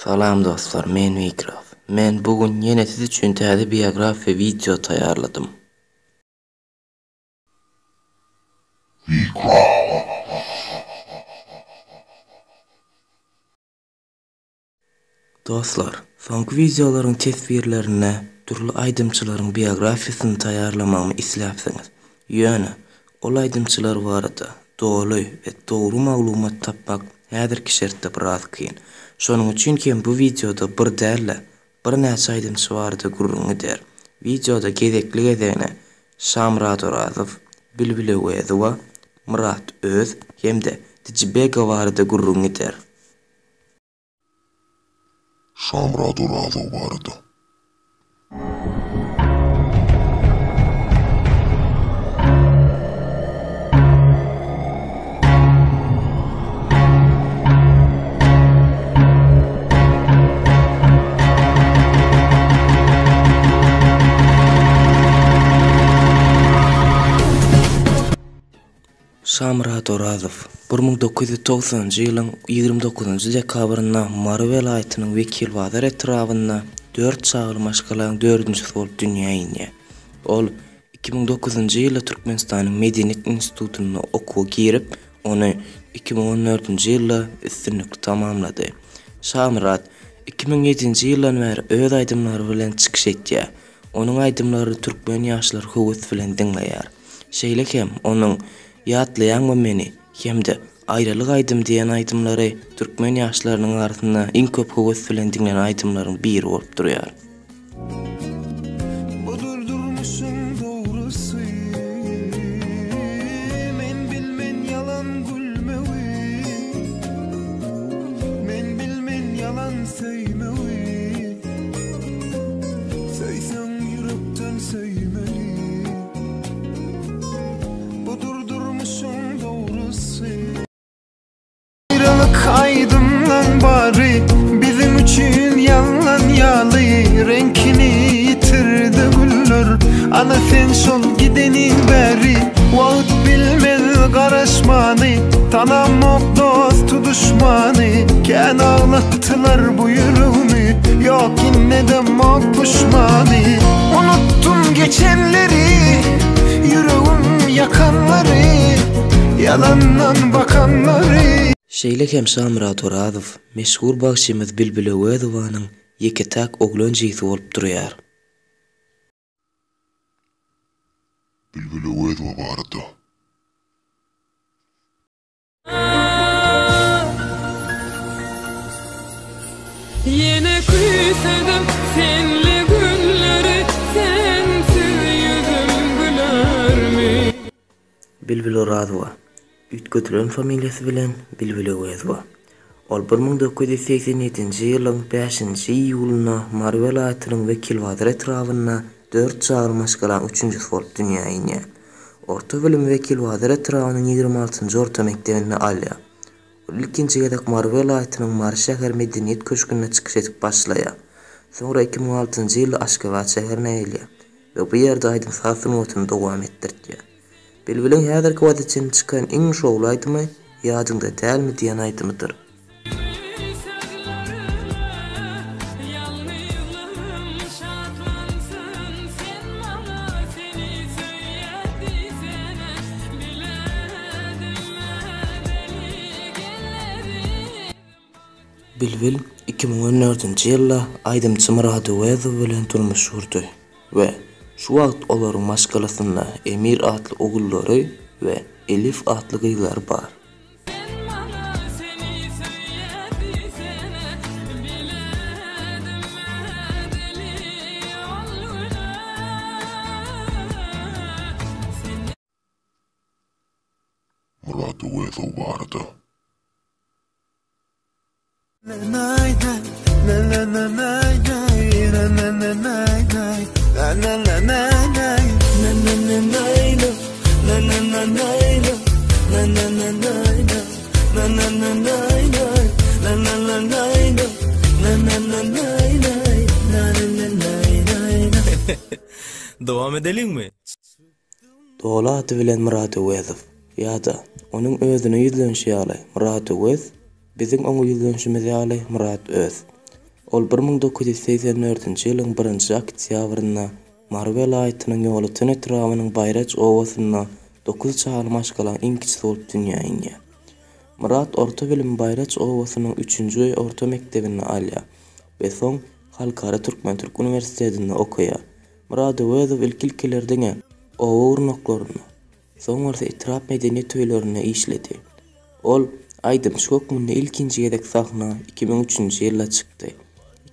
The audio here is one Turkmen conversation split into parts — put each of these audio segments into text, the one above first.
Salam dostlar men Wigrow. Men bu gün ýene siz üçin täze biografiýa wideo taýýarladym. Dostlar, soňky wideolaryň teswirlerinde dürli aýdymçylaryň biografiýasyny taýýarlamagymy isläpsiňiz. Ýöne, ol aýdymçylar barada doly we dogry maglumat tapmak häzirki şertde biraz kyn. Şonuň üçin hem bu wideoda bir däl-de, birnäçe aýdymçy barada gürrüň gider. Wideoda gezekli-gezegine Şamyrat Orazow, Bilbil Öwezowa, Myrat Öz hem-de Djibega barada gürrüň gider. Şamyrat Orazow barada. Şamyrat Orazow 1990-njy ýylyň 29-njy dekabrynda Mary welaýatynyň Wekilbazar etrabynda dört çagaly maşgalanyň dördünjisi bolup dünýä inýär. Ol 2009-njy ýylda Türkmenistanyň Medeniýet institutynda okuwa girip, ony 2014-nji ýylda üstünlikli tamamlady. Şamyrat 2007-nji ýyldan bäri öz aýdymlary bilen çykyş etýär. Onuň aýdymlaryny türkmen ýaşlary höwes bilen diňleýär. Şeýle hem onuň Ýatlaýaňmy meni hem-de Aýralyk aýdym diýen aýdymlary türkmen ýaşlarynyň arasynda iň köp höwes bilen diňlenen aýdymlaryň biri bolup durýar. Budur durmuşyň dogrusy Men bilmen ýalan gülmegi Men bilmen ýalan söýmegi Söýseň ýürekden söýmeli Budur durmuşyň dogrusy. Aýralyk aýdymlaň bary Biziň üçin ýalan ýaly Reňkini ýitirdi güller Ana sen şol gideniň bäri Wagt bilmez garaşmany Tanamok dosty duşmany Kän aglatdylar bu ýüregimi Ýok inedemok puşmany Unutdym geçenleri Ýüregim ýakanlary Ýalandan bakanlary. Şeýle hem Şamyrat Orazow meşhur bagşymyz Bilbil Öwezowanyň ýeke-täk oglan jigisi bolup durýar. Bilbil Öwezowa barada. Ýene küýsedim senli günleri Sensiz ýüzüm gülermi? Bilbil Orazowa, üýtgedilen familiýasy bilen Bilbil Öwezowa. Ol 1987-nji ýylyň bäşinji iýulynda Mary welaýatynyň Wekilbazar etrabynda dört çagaly maşgalanyň üçünjisi bolup dünýä inýär. Orta bilimi Wekilbazar etrabynyň 26-njy orta mekdebinde alýar. Ol ilkinji gezek Mary welaýatynyň Mary şäher medeniýet köşgünde çykyş edip başlaýar. Soňra 2006-njy ýylda Aşgabat şäherine gelýär we bu ýerde aýdym-saz sungatyny dowam etdirtýär. Bilbiliň häzirki wagta çenli çykan iň şowly aýdymy Ýadyňda dälmi diýen aýdymydyr. Bilbil 2014-nji ýylda aýdymçy Myrat Öwezow bilen durmuş gurdy we şu wagt olaryň maşgalasynda Emir atly ogullary we Elif atly gyzlary bar. Myrat Öwezow barada. Dowam edeliňmi? Doly ady bilen Myrat Öwezow ýa-da onuň özüne ýüzlenişi ýaly Myrat Öwez, biziň oňa ýüzlenişimiz ýaly Myrat Öz. Ol 1984-nji ýylyň birinji oktýabrynda Mary welaýatynyň Ýolöten etrabynyň Baýraç obasynda dokuz çagaly maşgalaň iň kiçisi bolup dünýä inýär. Myrat orta bilimi Baýraç obasynyň üçünji orta mekdebinde alýar we soň Halkara türkmen-türk uniwersitetinde okaýar. Myrat Öwezow ilki-ilkiler diňe oba gurnaklarynda, Soň bolsa etrap medeniýet öýlerinde işledi. Ol aýdymçy hökmünde ilkinji gezek sahna 2003-nji ýylda çykdy.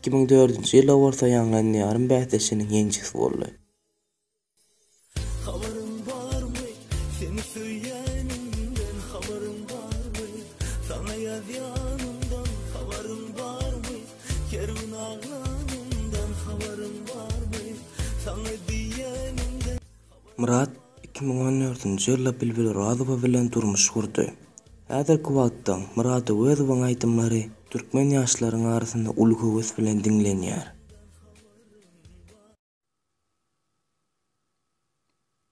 2004-nji ýylda bolsa Ýaňlan Diýarym bäsleşiginiň ýeňijisi boldy. Habaryň barmy, seni söýýänimden habaryň barmy, saňa ýazýanymdan habaryň barmy, her gün aglanymdan habaryň barmy, saňa diýýänimden. Myrat 2014-nji ýylda Bilbil Orazowa bilen durmuş gurdy. Häzirki wagtda Myrat Öwezowyň aýdymlary türkmen ýaşlaryň arasynda uly höwes bilen diňlenýär.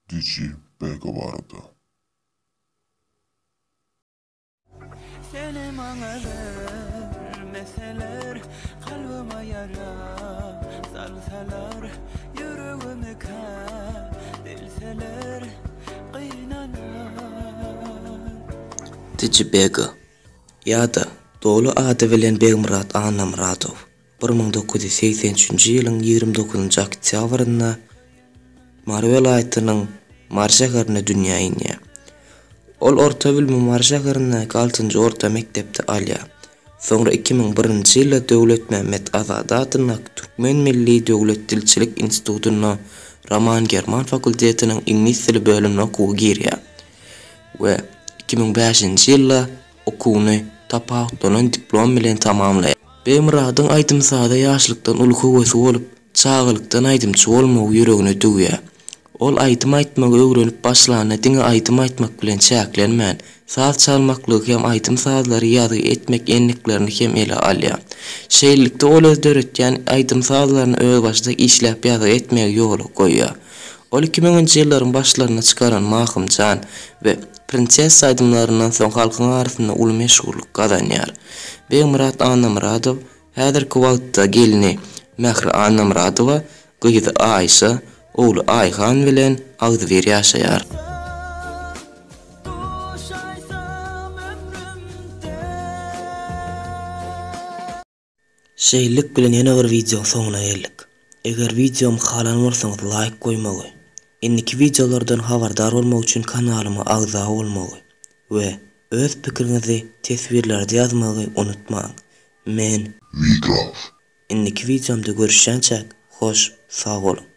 Dişi Bega barada. Seni maňa bermeseler, kalbyma ýara salsalar, ýüregimi kä dilseler, gynanar. Dj Bega, ýa-da doly ady bilen Begmyrat Annamyradow, 1983-nji ýylyň 29-njy oktýabrynda Mary welaýatynyň Mary şäherinde dünýä inýär. Ol orta bilimi Mary şäherindäki altynjy orta mekdepde alýar. Soňra 2001-nji ýylda Döwletmämmet Azady adyndaky Türkmen milli döwlet dilçilik institutynda roman-german fakultetiniň iňlis dili bölümine okuwa girýär we 2005-nji ýylda okuwyny tapawutlanan diplom bilen tamamlaýar. Begmyradyň aýdym-saza ýaşlykdan uly höwesi bolup, çagalykdan aýdymçy bolmagy ýüregine düwýär. Ol aýdym aýtmagy öwrenip başlanda diňe aýdym aýtmak bilen çäklenmän, saz çalmaklygy hem aýdym-sazlary ýazgy etmek endiklerini hem ele alýar. Şeýlelikde ol öz döretýän aýdym-sazlaryny özbaşdak işläp ýazgy etmegi ýola goýýar. Ol iki müňünji ýyllaryň başlarynda çykaran Mahym jan we Prinsessa aýdymlaryndan soň halkyň arasynda uly meşhurlyk gazanýar. Begmyrat Annamyradow häzirki wagtda gelni Mähri Annamyradowa, gyzy Aýşa, ogly Aýhan bilen agzybir ýaşaýar. Şeýlelik bilen ýene bir wideoň soňuna geldik. Eger wideomy halan bolsaňyz laýk goýmagy, indiki wideolardan habardar bolmak üçin kanalyma agza bolmagy we öz pikiriňizi teswirlerde ýazmagy unutmaň. Men. Wgraf. Indiki wideomda görüşýänçäk hoş sag boluň.